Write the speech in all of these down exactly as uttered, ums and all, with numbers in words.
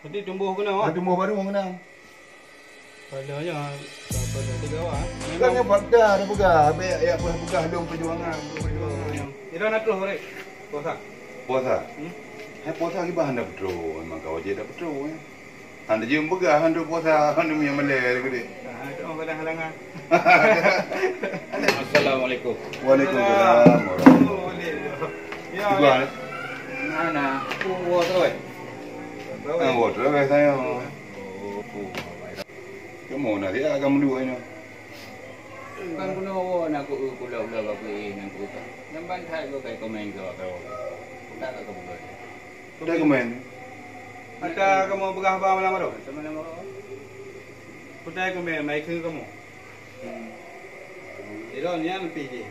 Jadi tumbuh keunoe. Ada tumbuh baru keunoe. Padahal ya, padahal tiga awak. Bukan yang fakta ada pegang, habis ya pegang lom perjuangan, perjuangan. Ira na troh, Rek. Puasa. Puasa? Hmm? Hai puasa kiban hana beutôi, memang ka wajib dak beutôi, eh. Hana jeuem peugah hana puasa, hana minyak malèe lagèe deh. Ah, itu orang kadang halangan. Assalamualaikum. Waalaikumsalam warahmatullahi wabarakatuh. Ya, Ibu, ya. Mana? Oh, terus. Ah, oh, terus saya. Oh, oh. Kamu nak dia agak melu ini. Kan kena awak nak ku, ku lah, ku lah, ku, eh, nak ku kan. Yang ban thai ku kai komen ke, ke. Ku tak ke, ke bukan. Kutai keumén. Ata kamoe peugah haba malam baroe? Malam baroe. Kutai keumén, mai keu kamoe. Hmm. Sidroe nyan pih jih.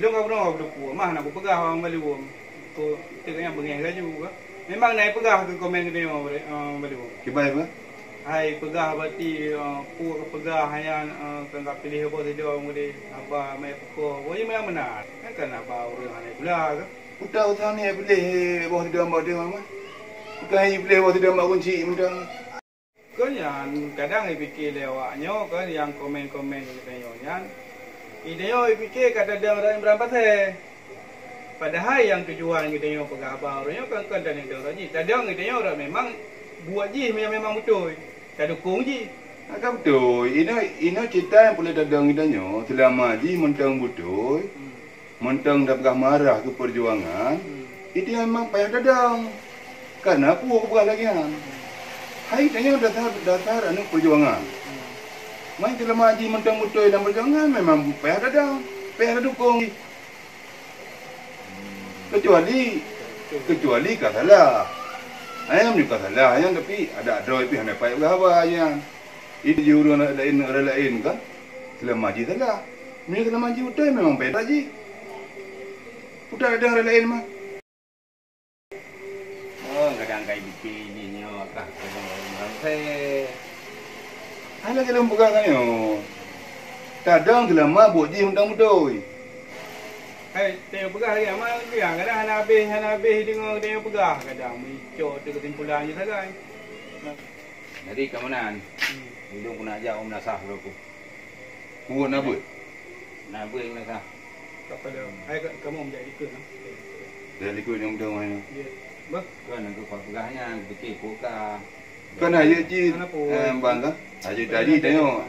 Lôn ka peurunoe ka peuteupue, mah na kupeugah bak Bang Balueng. Ku, teuka nyan beungéh laju ka. Memang na ipeugah keu komen geutanyoe, eh, Bang Balueng. Kiban ipeugah? Hai peugah berarti, eh, peue ka peugah nyan, eh, kan ka piléh boh sidroe, keudéh haba mai peukoh. Boh nyan meunan-meunan. Kan, kan haba ureueng hana gula ka. Utak usah ni piléh boh sidroe bak deuh mah. Bukan piléh boh sidroe bak kunci mantong. Kon nyan kadang ipike lé awak nyoe kan nyang komen-komen geutanyoe nyan. Geutanyoe ipike ka tadong rot Imran Pasè. Padahai nyang tujuan geutanyoe peugah haba uroe nyoe kan kon tadong rot jih. Tadong geutanyoe rot memang buet jih nyang memang beutôi. Tadukong jih. Ka beutôi. Inoe, inoe cerita nyang peureulèe tadong geutanyoe seulama jih mantong beutôi. Hmm. Mantong tapeugah marah keu peujuangan, hmm, itu memang payah tadong. Karena peue kupeugah lagèe nyan. Hai tanyoe dasar, dasar aneuk peujuangan. Hmm. Mai seulama jih mantong beutôi lam peujuangan memang payah tadong, payah tadukong. Kecuali, kecuali ka salah. Ayam ni ka salah, ayam tapi ada droe pih hana payah peugah haba nyan. Itu jih ureueng laén, ureueng laén kan. Seulama jih salah. Meunyoe seulama jih beutôi memang beda jih. Udah ada ureueng laén mah. Oh, kadang kai bikin jih nyoe kah kadang ureueng ramsè. Hana lagèe lôn peugah tanyoe. Tadong seulama buet jih mantong beutôi. Hai, tanyoe peugah lagèe ama lagèe kadang hana habéh, hana habéh deungoe tanyoe peugah kadang meucok teu keusimpulan jih sagai. Jadi ka meunan. Hmm. Ulôn keuneuk jak u meulasah lôn ku. Ku na beuet? Na beuet meulasah. Ka pada, hai ka, kamoe meujak likot nah. Jak likot nyang dong ai. Ya. Bah. Kan aku peugah nyan, pike ku ka. Kan ayo ci, eh, bang ka. Ayo tadi tengok.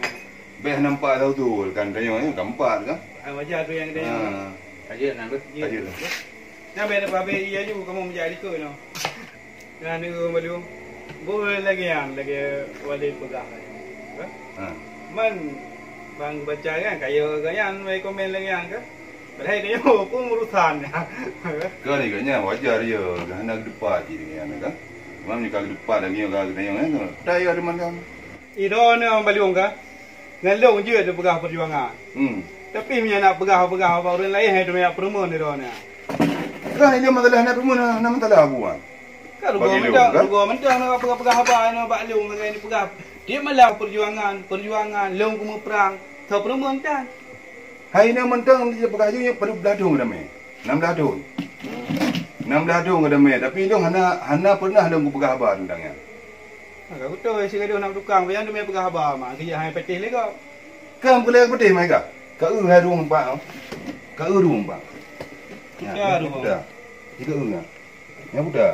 Beh nampak tahu tu kan tengok eh, keempat kan. Hai wajar tu nyang tengok. Ha. Ayo na beuet. Ayo. Nyang beh na pabe iya ju kamoe meujak likot noh. Nyan ureueng balu. Boh lagèe nyan, lagèe Walid peugah. Ha? Ha. Man bang baca kan, kayèe geuh nyan mai komen lagèe nyan kan. Padahai tanyoe pun urusan. Kan geuh nyan wajar ya, hana geudepat jih dengan nyan kan. Cuma meunyoe ka geudepat lagèe nyan ka geutanyoe kan. Dah ya teman kan. Idone ureueng balu kan. Ngon lôn jeuet teupeugah peujuangan. Hmm. Tapi meunyoe nak peugah-peugah bak ureueng laén, hai teuma jak peureumeun di droeneuh. Kan ini masalah nak peureumeun, na masalah buan. Kan rugoe mantong, kan? Rugoe mantong nak peugah-peugah haba nyoe bak lôn, ngon ini peugah. Tiep malam peujuangan, peujuangan, lôn keumeung prang. Soe peureumeun tan? Hai nyoe mantong dia peugah ju nyoe padub blah thôn damé. Nam blah thôn. Nam blah thôn ka damé, tapi lôn hana, hana pernah lôn kupeugah haba tentang nyan. Ha, ka beutôi sigadoh na tukang, payah teumé peugah haba ma, geujak hai patéh lé gob. Kan peureulèe patéh mai ka? Ka eu hai rueng empat. Ka eu rueng empat. Ya, ya, rueng. Dah. Jika eu nya. Nya buta.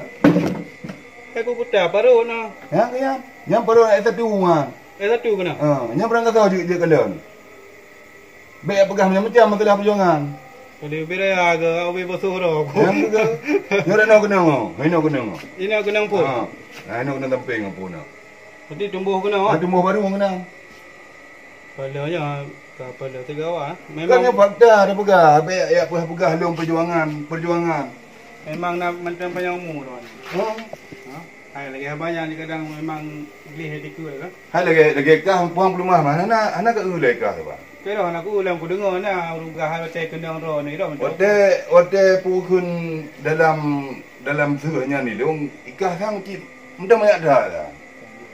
Eh, ku buta, parot na. Ya, ya. Nya parot S satu ma. S satu keunan? Ha, nya barang kata jeuet, jeuet kalon. Bèk peugah macam-macam masalah peujuangan. Jadi bira ya ke, ubé bosoh roh. Nyang ke? Nyoe dah nyoe keunong, oh. Inoe keunong, oh. Inoe keunong pun? Ha. Nah, inoe keunong samping pun, oh. Berarti tumbuh keunong, oh? Ha, tumbuh baru keunong. Padahal ya, ka pada tiga awak, eh. Kan memang nyoe fakta dah peugah, bèk ya peugah, peugah lôn perjuangan, perjuangan. Memang na mantong panjang umu, tuan. Ha? Ha? Hai, lagèe haba nyan kadang memang gleh di kueh, kan? Hai lagèe, lagèe kah puang peulumah mah, hana, hana ka eu lé kah, Bang. Kira hana ku ulang ku deungoe na, ureueng gah hai watèe keunong droe ni, droe. Watèe, watèe pukon dalam, dalam seuh nyan ni, dong, ikah sang cit, mudah banyak dah lah.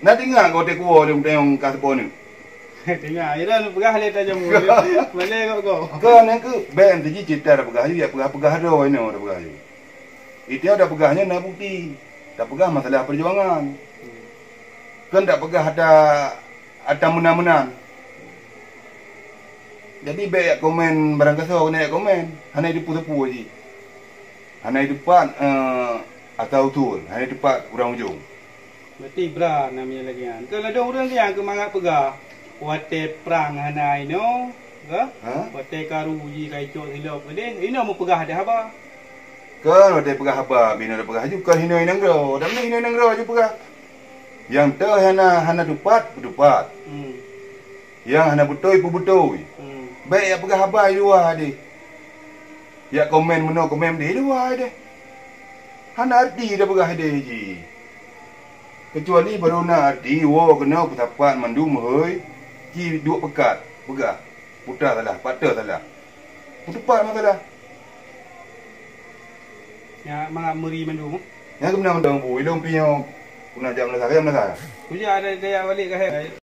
Na teuingat kah watèe kuwoe dong, tayong kah seupôt ni? Teuingat, ira peugah lé tajam. Malèe kok kok. Kah na keu, ben tiji cita dah peugah, ya peugah, peugah droe inoe dah peugah. Itu dah peugah nyan na bukti. Tapeugah masalah peujuangan. Kon tapeugah ata, ata meunan-meunan. Jadi bék yak komen barang kasoe, keuneuk yak komen. Hana jiteupeue-teupeue jih. Hana jiteupat, eh, asal usul. Hana jiteupat urang ujong. Berarti bra na meunyoe lagée nyan. Keu ladôm ureuëng nyang keu mangat peugah, watée prang hana inoe, ka? Ha? Watée karu jih ka icok silop keudeh, inoe meupeugah dah haba. Kon watée peugah haba, binoe tapeugah laju, kon hinoe inong droe. Dan hinoe inong droe laju peugah. Nyang teuh hana, hana tupat, beutupat. Hmm. Nyang hana beutôi, peubeutôi. Hmm. Bék yak peugah haba di luwa deh. Yak komen meunoe, komen di luwa deh. Hana arti tapeugah deh jih. Keucuali barô na arti, woe keunoe peusapat mandum meuhôi, ci duek peukat, peugah, putra salah, patéh salah. Peutupat masalah. Nyan mangat meuri mandum. Nyan keumeunang mandum bu, ilong pinyong, puna jak meunasah, jak meunasah. Kujak ada daya balik ka hai.